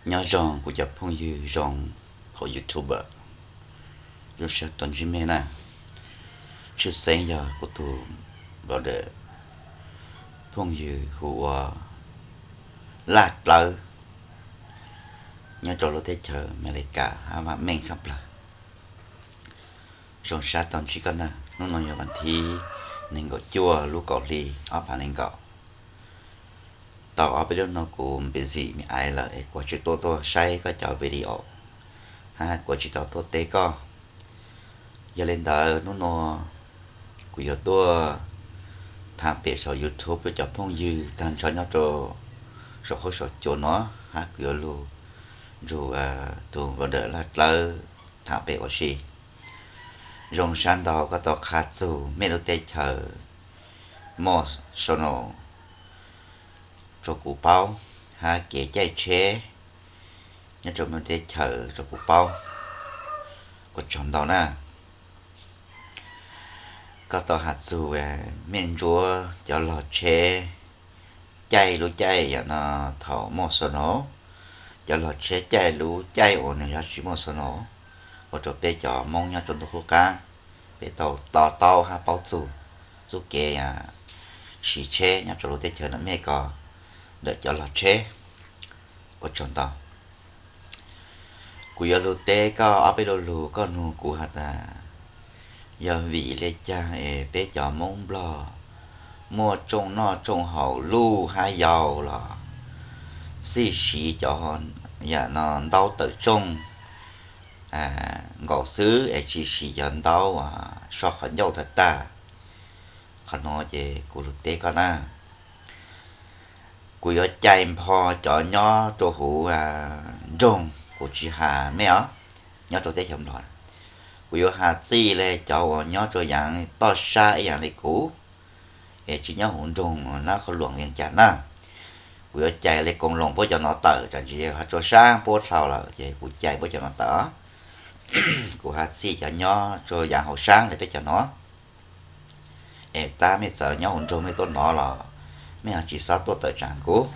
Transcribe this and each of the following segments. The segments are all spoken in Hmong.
Nyob zoo kuv cov phooj ywg zoo hauv YouTube, zoo sab tau ntsib mej na. Tshwj xeeb yog kuv tus brother phooj ywg hu ua Laj Dlawb, nyob rau lub teb chaws Amelikas hab vam meej tshaj plawg. Zoo sab tau ntsib koj na. Hnub no yog vas thib nees nkaum cuaj lub kaum hli ob phav nees nkaum. Tau ob peb lub no kuv busy me ais lawm es kuv tsis tuaj tuaj saib koj cov video, hab kuv tsis tau tuaj teb koj. Yog li ntawd hnub no kuv yuav tuaj tham pem saum YouTube rau cov phooj ywg tag nrho nyob rau saum huab saum cua no, hab kuv yuav lug nrug tus brother Laj Dlawb tham pem ua si. Zoo sab ntau koj tau qha txug mej lub teb chaws Moj Sau Nau rau kuv paub, hab kev caij tsheb nyob rau mej lub teb chaws rau kuv paub. Ua tsaug ntau na. Koj tau has txug mej ntsuab cov log tsheb caij lub caij yam no thaum Moj Sau Nau, cov log tsheb caij lub caij uas nwg yog tsis Moj Sau Nau, ua rau peb cov Moob nyob rau ntuj qub qaab, peb tau to taub hab paub txug txuj kev siv tsheb nyob rau lub teb chaws no mej ko ntawm cov log tsheb. Ua tsaug ntau. Kuv yuav lug teb koj ob peb lo lug, koj nug kuv has tas, yog vim le caag es peb cov Moob Nplog muaj tsooj noj tsooj haus luj hab yau los txhij siv cov yam no ntaub tawm tsooj nkaus xwb es tsis siv cov ntaub so qhov ncauj tag tag? Qhov nuav ces kuv lug teb koj na. Kuv yuav cais npho cov nyob rau huv nroog, kuv tsis has mej os, nyob rau teb chaws Nplog. Kuv yuav has txij le cov uas nyob rau yaav toj sab ib yaam le kuv, es tsis nyob huv nroog Nab Qhoo Luam Vias Cas na. Kuv yuav cais le koos loos puab cov no tawm, tam sis has rua sab puab dlhau lawm ces kuv cais puab cov no tawm. Kuv has txij cov nyob rua yaav hauv saab le peb cov no. Es tab mej txawm nyob huv nroog mej tuaj nov los mej ho tsis xob tuaj tawm tsaam kuv,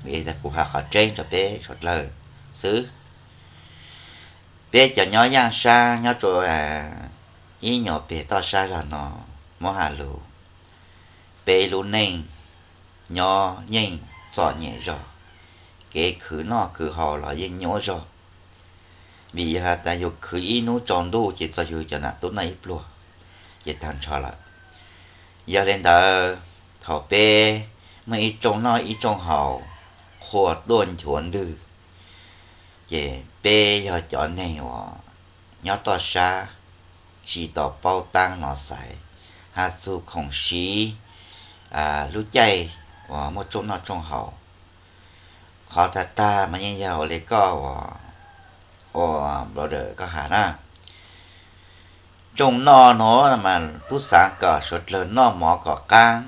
vim kuv has qhov tseeb rua peb suav dlawg xwb. Peb cov nyob yaaj saab nyob rua ib nyuas peg toj sab zog no, muab has lug, peb lub neej nyob yeej txom nyem zog, kev khwv noj khwv haus los yeej nyuaj zog. Vim yog has tas yug khwv ib nub tsaus ntuj ces txog yug cov nam tub noj ib pluag ces tag nrho lawm. Yog le ntawd, thaum peb muaj ib tsooj noj ib tsooj haus, qhua tuaj nchuav ntwg, ces peb yog cov neeg uas nyob toj sab tsis tau paub taab los xaiv, has txug khoom siv lub caij uas muaj tsooj noj tsooj haus. Qhov tag tag mas yeej yog ua le koj ua, ua brother koj has na. Tsooj noj nuav mas tub xaav kom suav dlawg noj mov kom qaab,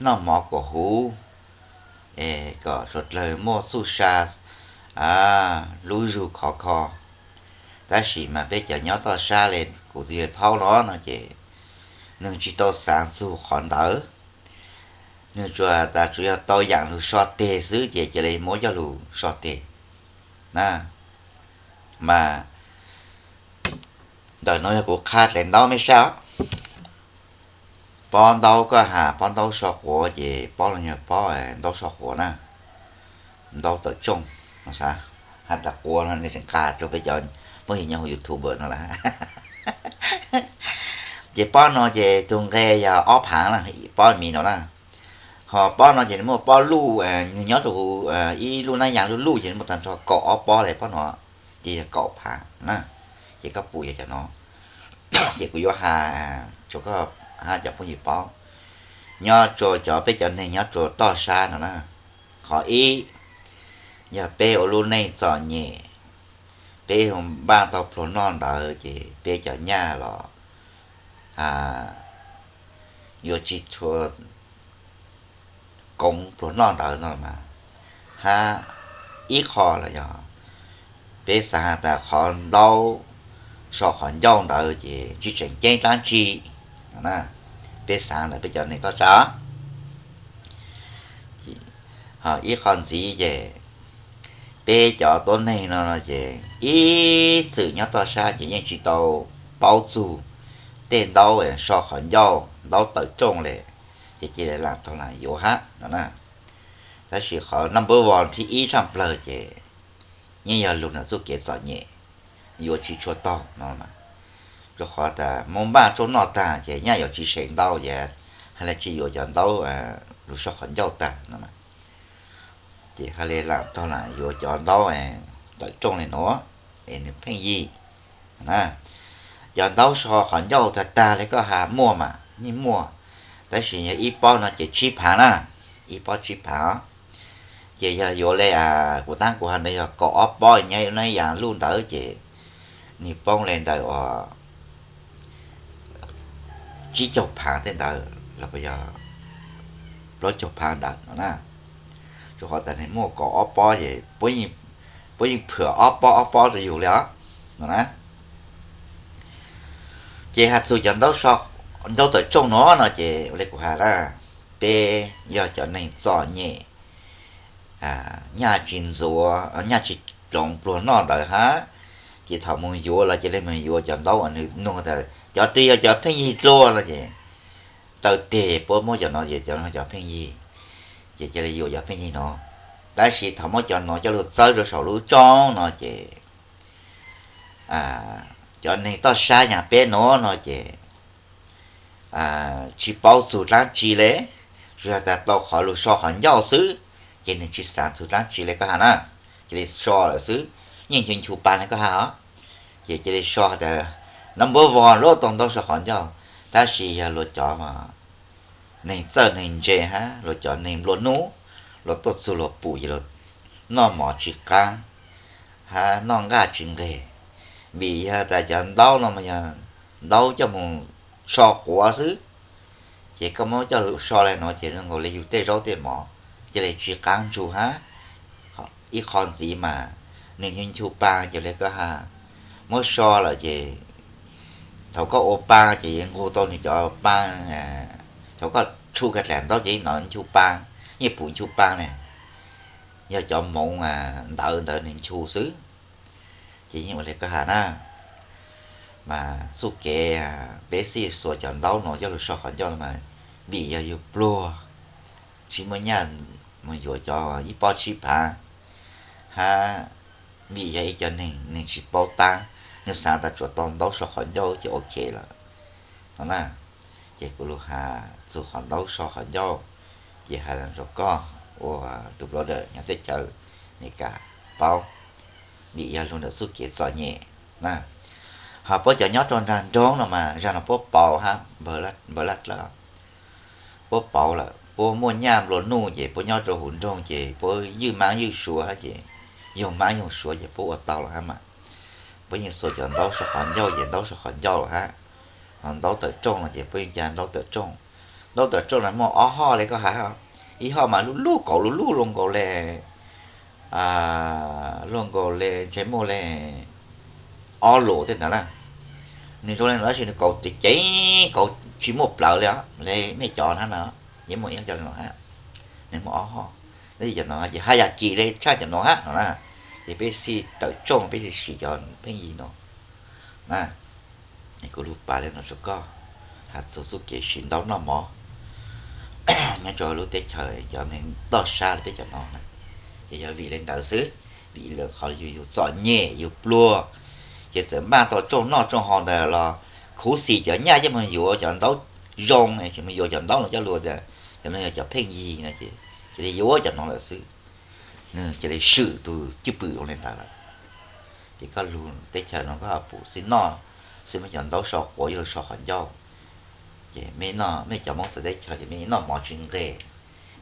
noj mov kom huv, es kom suav dlawg muaj txuj sa lub zug khov kho. Tab sis mas peb cov nyob toj sab le kuv txiv yawg thaub no no ces nwg tsis tau xaav txug qhov ntawd. Nwg tsuas tas tsuas yog tau yaam lug so teg xwb ces cia li muab coj lug so teg na. Mas ntawm nuav yog kuv qha dlaim ntaub mej saib os. Pob ntaub koj has pob ntaub so quav ces pob los yog pob ntaub so quav na, ntaub tawm tsooj no xav. Has tas quav no tseem qha rua peb cov phooj ywg nyob huv YouTube no lawm. Ces pob no ces tug nqe yog ob phaav na, pob mis no na. Ho pob no ces nws muaj pob luj, nws nyob rau huv ib lub nab yaas luj luj ces nws muaj tag nrho kaum ob pob le pob no, ces yog kaum phaav na. Ces koj pum yog cov no. Ces kuv yuav has rua koj hab cov phooj ywg paub, nyob rua cov peb cov neeg nyob rua toj sab no na. Qhov ib, yog peb ua lub neej txom nyem, peb npaj tau pluas noj ntawd ces peb cov nyaj los yuav tsis tshua koov pluas noj ntawd no mas. Hab ib qho los yog peb xav has tas qhov ntaub so qhov ncauj ntawd ces tsis tseem ceeb dlaab tsi. Peb xav ntawm peb cov neeg toj sab. Ho ib qho ntxiv ces peb cov tuab neeg no no ces ib txwm nyob toj sab ces yeej tsis tau paub txug tej ntaub so qhov ncauj, ntaub tawm rooj li, ces cia li lam taug lam yuav hab no na. Tab sis qhov number one thib ib tshaj plawg ces yeej yog lug ntawm txuj kev txom nyem, yuav tsis tshua taug no. Rua qhov tas Moob npaj rooj noj tag ces nyaj yuav tsis sem ntau ces hab le tsis yuav cov ntaub lug so qhov ncauj tag no. Ces hab le lam taug lam yuav cov ntaub tawm rooj le nuav es nwg pheej yig na. Cov ntaub so qhov ncauj tag tag le koj has muaj mas yeej muaj, tab sis yog ib pob no ces tsib phav na, ib pob tsib phav os. Ces yog yuav le kuv taab kuv has ntawd yog kaum ob pob nyob ib yaam luj ntawd ces nwg poob le ntawm uas tsib caug phav tej ntawd los yog plaub caug phav ntawd no na. Rua qhov tas nwg muaj kaum ob pob ces puab yeej phwam ob pob ob pob rua yug le os no na. Ces has txug cov ntaub tawm rooj nuav no ces ua le kuv has na, peb yog cov neeg txom nyem, nyaj tsis ntxuav, nyaj tsis ploov pluag noj ntawd hab, ces thaum moog yuav los cia le moog yuav cov ntaub uas nwg nug tas cov twg yog cov pheej yig dlua no ces taw teg puab muab cov no ces cov no cov pheej yig, ces cia le yuav cov pheej yig no. Tab sis thaum muab cov no coj lug txawb rua saum lub rooj no ces cov neeg toj sab yaam peb nuav no ces tsis paub txug dlaab tsi le, tsuas yog tas tau qhov lug so qhov ncauj xwb, ces nwg tsis xaav txug dlaab tsi le koj has na, cia li so lawm xwb, yeej nchu nchu paag le koj has os. Ces cia li so tas number one lub tau ntaub so qhov ncauj, tab sis yog luag cov neeg txawj neeg ntse hab luag cov neeg nplua nuj, luag tuaj txug luag pum ces luag noj mov tsis qaab hab noj nqaj tsis nqeg, vim yog tas cov ntaub no mas yog ntaub coj moog so quav xwb. Ces koj muab coj lug so le nuav ces zoo nkaus le yug tej zaub tej mov cia li tsis qaab ntsug hab. Ib qho ntxiv mas nwg nchu nchu paag ces le koj has, muab so lawm ces thaum koj ua paag ces yuav nqug tau nwg cov paag, thaum koj tshu ka dlaim ntaub ces yeej nov nchu paag, yeej pum nchu paag ne, yog cov moov ntawv ntawd nwg nchu xwb. Ces yeej ua le koj has na, mas txuj kev peb xij xuas cov ntaub no coj lug so qhov ncauj no mas vim yog yug pluag, tsis muaj nyaj moog yuav cov ib pob tsib phav, hab vim yog ib co neeg, neeg tsis paub taab, nwg xaav tas tsuas tau ntaub so qhov ncauj ces ok lawm no na. Ces kuv lug has txug qhov ntaub so qhov ncauj, ces has le rua koj ua tug brother nyob teb chaws Amelikas paub, vim yog lug ntawm txuj kev txom nyem na. Ho puab cov nyob rau nraag nroog no mas zag no puab pauv hab npawg Laj Dlawg, puab pauv lawm, puab muaj nyaj nplua nuj ces puab nyob rau huv nroog ces puab ywj maab ywj suav hab ces yug maab yug suav ces puab ua tau lawm hab mas. Puab yeej xuas cov ntaub so qhov ncauj ces ntaub so qhov ncauj lawm hab. Ho ntaub tawm rooj no ces puab yeej ca ntaub tawm rooj. Ntaub tawm rooj no muaj ob hoj le koj has, ib hoj mas luj luj kauv luj luj luaj nkaus le, luaj nkaus le ntshe muaj le ob lus tej ntawd na. Nwg zoo le no tab sis nwg kauv ceev ceev, kauv tsis muaj plawv le os, le mej cov hab no, yeej muaj ib cov le no hab. Nwg muaj ob hoj, tab sis cov no ces haj yam kim le tshaj cov no hab no na. Ces peb xij tawm rooj peb xij siv cov pheej yig no na. Kuv lug pav le no rua koj, has txug txuj kev siv ntaub noj mov nyob rua lub teb chaws cov neeg toj sab le peb cov no na. Ces yog vim le ntawd xwb, vim lawv qhov yug yug txom nyem yug pluag, ces txawm npaj tau rooj noj rooj haus ntawd los khuv xim cov nyaj coj moog yuav cov ntaub zoo, moog yuav cov ntaub no coj lug tas cov no yog cov pheej yig no ces cia li yuav cov no lawm xwb. Nwg cia li swm tug cwj pwm zoo le ntawd lawm. Ces koj lug teb chaws no koj ho pum xwb noj, xwb muab cov ntaub so quav coj lug so qhov ncauj. Ces mej noj, mej cov Moob txawv teb chaws ces mej noj mov tsis nqes,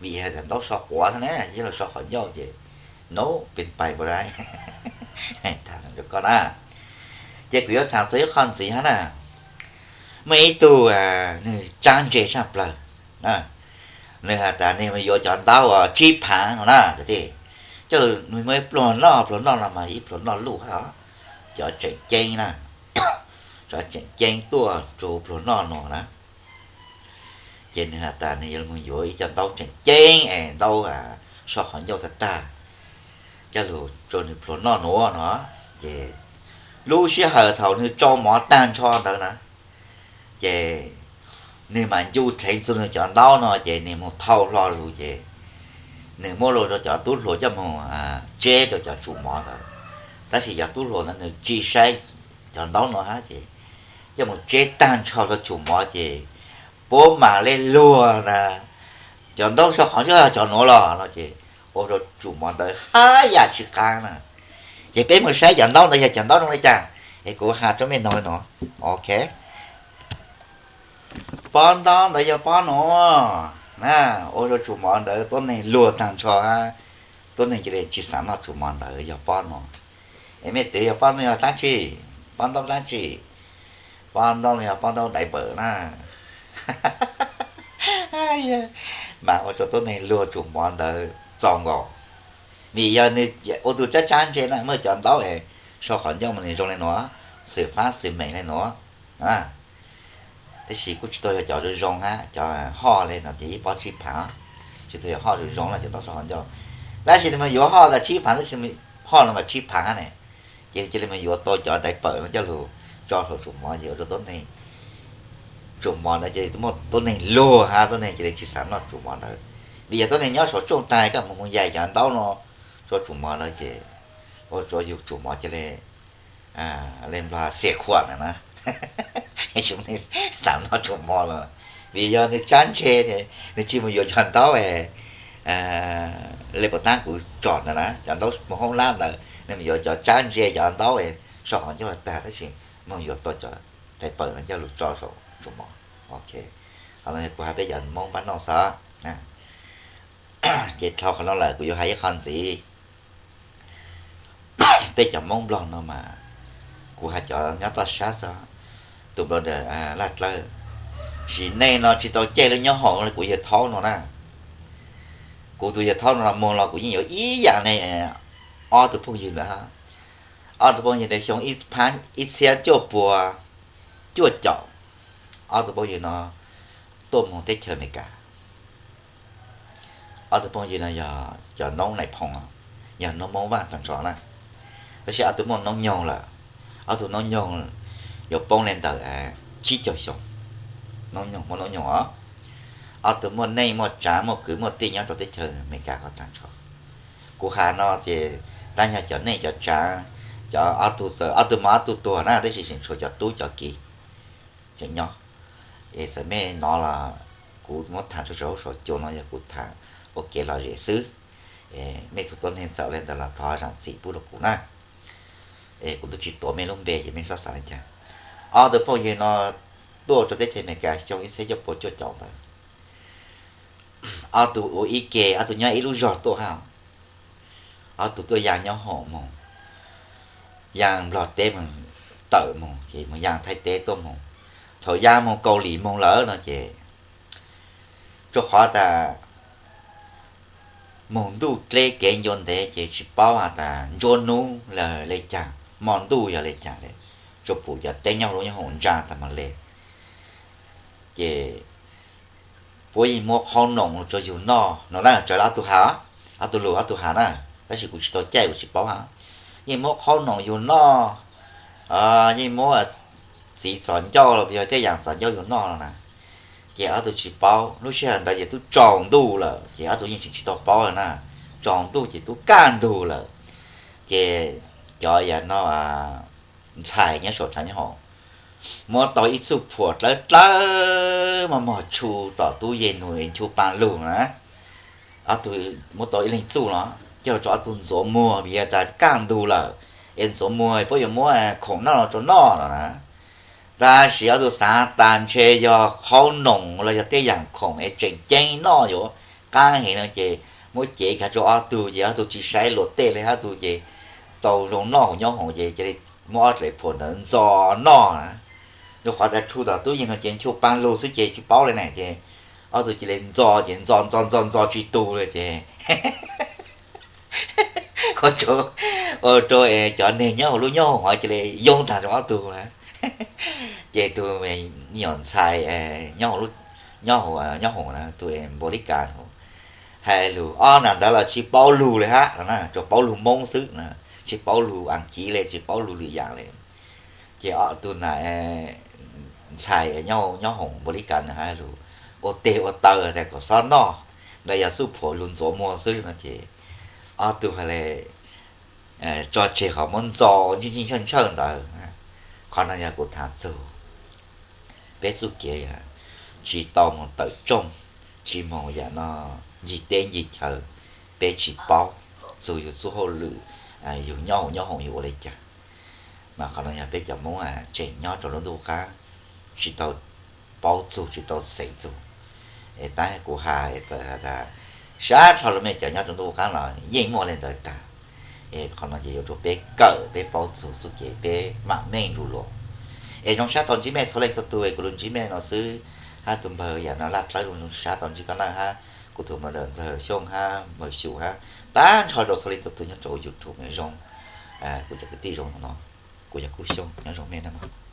vim yog tas ntaub so quav xwb na, coj lug so qhov ncauj ces no pes pais npaum dai. Thaam rua koj na. Ces kuv yuav thaam txug ib qho ntxiv hab na. Muaj ib tug, nwg tsaab ntse tshaj plawg. Nwg has tas nwg yuav cov ntaub uas tsib phaav no na kwv tij. Coj lug muaj ib pluag noj, pluag noj no mas ib pluag noj luj hab os. Cov tseem ceeb na, cov tseem ceeb tuaj rua pluag noj no na. Ces nwg has tas nwg yuav lug moog yuav ib co ntaub tseem ceeb es ntaub so qhov ncauj tag tag. coj lug rua nwg pluag noj nuav no. Ces lub sij hawm thaum nwg tsau mov taag nrho ntawd na, ces nwg mam ncu dheev txug nwg cov ntaub no ces nwg moog thau hlo lug ces nwg muab lug rua cov tub hluas coj moog tseb rua cov tsum mov ntawd. Tab sis cov tub hluas ntawd nwg tsi saib cov ntaub no hab ces coj moog tseb taag nrho rua tsum mov ces puab mam le luag na, cov ntaub sau qhov ncauj cov nuav los no ces ua rua tsum mov ntawd hab yam tsi qaab na. Ces peb moog saib cov ntaub ntawd yog cov ntaub zoo le caag, es kuv has rua mej noog le nuav. Ok, pob ntaub ntawd yog pob nuav na, ua rua tsum mov ntawd tuab neeg luag taag nrho hab tuab neeg cia li tsi xaav noj tsum mov ntawd yog pob nuav. Es mej twv yog pob nuav yog dlaab tsi? Pob ntaub dlaab tsi? Pob ntaub no yog pob ntaub diaper na. Mas ua rua tuab neeg luag tsum mov ntawd txaus nkaus. Vim yog nws ua tug tsab tsab ntse na, muaj cov ntaub es sau qhov ncauj mas nws zoo le nuav, xwm fab xwm meem le nuav. Tab sis kuj tsis tau yog cov zoo zoo hab, cov hoj le no ces ib pob tsib phaav, tsis tau yog hoj zoo zoo na, cov ntaub sau qhov ncauj. Tab sis nws mas yuav hoj tas tsib phaav, tab sis hoj no mas tsib phaav hab ne. Ces cia li mas yuav tau cov diaper no coj lug tso saum tsum mov ces ua rua tuab neeg, tsum mov ntawd ces muaj tuab neeg luag hab tuab neeg cia li tsis xav noj tsum mov ntawd. Vim yog tuab neeg nyob saum tsooj tag koj mus mus yaim cov ntaub no rua tsum mov lawm ces ua rua yug tsum mov cia li, le Nplog xiam khuam na na, tsis xav noj tsum mov lawm. Vim yog nws tsab ntse, nws tsis mus yuav cov ntaub le puas tab kuv tsom ntawd na, cov ntaub mus hoob lab ntawd, nws mus yuav cov tsab ntse cov ntaub sau qhov ncauj los tag tab sis moog yuav tau cov diaper no coj lug tso saum tsum mov. Ok, qhov no kuv has peb cov Moob npab noj xwb. Ces dhau qhov no lawm kuv yuav has ib qho ntxiv. Peb cov Moob Nplog no mas kuv has cov nyob toj sab xwb, tus brother Laj Dlawb, sim neej no tsis tau caij lub nyob hoom li kuv yawg thaub no na. Kuv tus yawg thaub no los moog los kuv yeej yuav ib yam li ob tug phooj ywg ntawd. Ob tug phooj ywg ntawd xyoo ib txhiab cuaj pua cuaj caum, ob tug phooj ywg no tuaj moog teb chaws Amelikas. Ob tug phooj ywg no yog cov noob Nais Phoo, yog noob Moob Vaj tag nrho na. Tab sis ob tug muaj noob nyoog lawm, ob tug noob nyoog yuav poob le ntawm tsib caug xyoo, noob nyoog muaj noob nyoog os. Ob tug muaj neej muaj tsav muaj kwv muaj tij nyob rau teb chaws Amelikas ko tag nrho. Kuv has no ces tab yog cov neej cov tsav, cov ob tug txawm ob tug mog ob tug tuag na, tab sis tseem tshuav cov tub cov kiv tseem nyob. Es txawm mej hnov los kuv muab tham tso saum huab saum cua no yog kuv tham ua kev lom zem xwb. Mej tug tuab neeg txawm le ntawd los thov zaam txim pub rau kuv na. Es kuv twb tsis tuav mej lub npe ces mej xob xav li cas. Ob tug phooj ywg no tuaj rau teb chaws Amelikas xyoo ib txhiab cuaj pua cuaj caum ntawd. Ob tug ua ib ke, ob tug nyob ib lub zog tuaj hab. Ob tug tuaj ya nyob hoom moog, ya Nplog teb moog, tawm moog ces moog ya Thaib teb tuaj moog. Thaum ya moog Kaus Lim moog lawm no ces rua qhov tas moog ntuj dleb kev ncua ntev ces tsis paub has tas nruab nub le caag, mo ntuj yog le caag le, tsuas pum cov teb nyob lub nyob hoom ntsa tas mos le. Ces puab yeej muab qhaub noom rua yug noj no na, tsaws le ob tug has, ob tug lug ob tug has na, tab sis kuv tsis tau caij kuv tsis paub hab. Yeej muab qhaub noom yug noj, yeej muab txiv txos ncauj los yog tej yaam txos ncauj yug noj no na. Ces ob tug tsis paub, lub sij hawm ntawd ces tub tsaus ntuj lawm ces ob tug yeej tseem tsis tau paub na. Tsaus ntuj ces tub kaj ntug lawm, ces cov yam no ntxhais nyob saum tshav nyob hoom muab tau ib txuj phuam dlawb dlawb mog mog tshu tom tub yej nug es nchu paa lug na. Ob tug muab tau ib leeg txuj no coj rua ob tug ntxuav muag vim yog tas kaj ntug lawm, es ntxuav muag puab yuav muab khoom noj los rua noj no na. Tab sis ob tug xav tas ntshe yog qhaub noom los yog tej yaam khoom es tseem ceeb noj yuav qaab heev no ces muab cev kag rua ob tug ces ob tug tsis saib luag tej le, ob tug ces tau zoo noj hoom nyob hoom ces cia li muab ob dlaim phuam ntawd ntxo noj na. Rua qhov tas tshu tom tub yej no ces nchu paa lug xwb ces tsis paub le na ces ob tug cia li ntxo ces ntxo ntxo ntxo ntxo tsis tu le ces ua rua cov neeg nyob huv lub nyob hoom cia li yoo taag rua ob tug na. Ces tug me nyuam ntxhais nyob huv, nyob huv, nyob huv na, tug npau li kas huv, hais lus ob nas ntawd los tsis paub lus li hab no na, tsuas paub lus Moob xwb na, tsis paub lus Askiv li, tsis paub lus lwm yaam li. Ces ob tug nas ntxhais nyob hoom npaum li kas nws hais lus ua teg ua taw tas kom xob noj, ntawd yog txuj phuam lug ntxuav muag xwb no ces ob tug hais le tso tseg qhov muab ntxo ntsij ntsij ntsawj ntsawj ntawd. Qhov no yog kuv tham txug peb txuj kev tsis tau moog tawm tsooj, tsis moog yam no ncig teb ncig chaw, peb tsis paub txug yug txuj hauj lwm, yug nyob hoom nyob hoom yug ua li cas. Mas qhov no yog peb cov Moob tseem nyob rau lub ntuj qab tsis tau paub txug tsis tau xeem txug. Es tab kuv has es txawm has tas sab dhau lug mej cov nyob rau ntuj qab los yeej muaj le ntawd tag. Es qhov no ces yuav rua peb kawm peb paub txug txuj kev peb mam meej nrug luas. Es zoo sab tau ntsib mej txhua leej txhua tug, kuv lug ntsib mej no xwb, hab tug npawg yam no Laj Dlawb lug zoo sab tau ntsib koj nawb, hab kuv tug brother Ntxawg Xyooj hab npawg Xyum hab tag nrho rau txhua leej txhua tug nyob rau YouTube zoo. Kuv cov kwv tij zoo no, kuv yog Kub Xyooj nyob zoo mej nawb mog.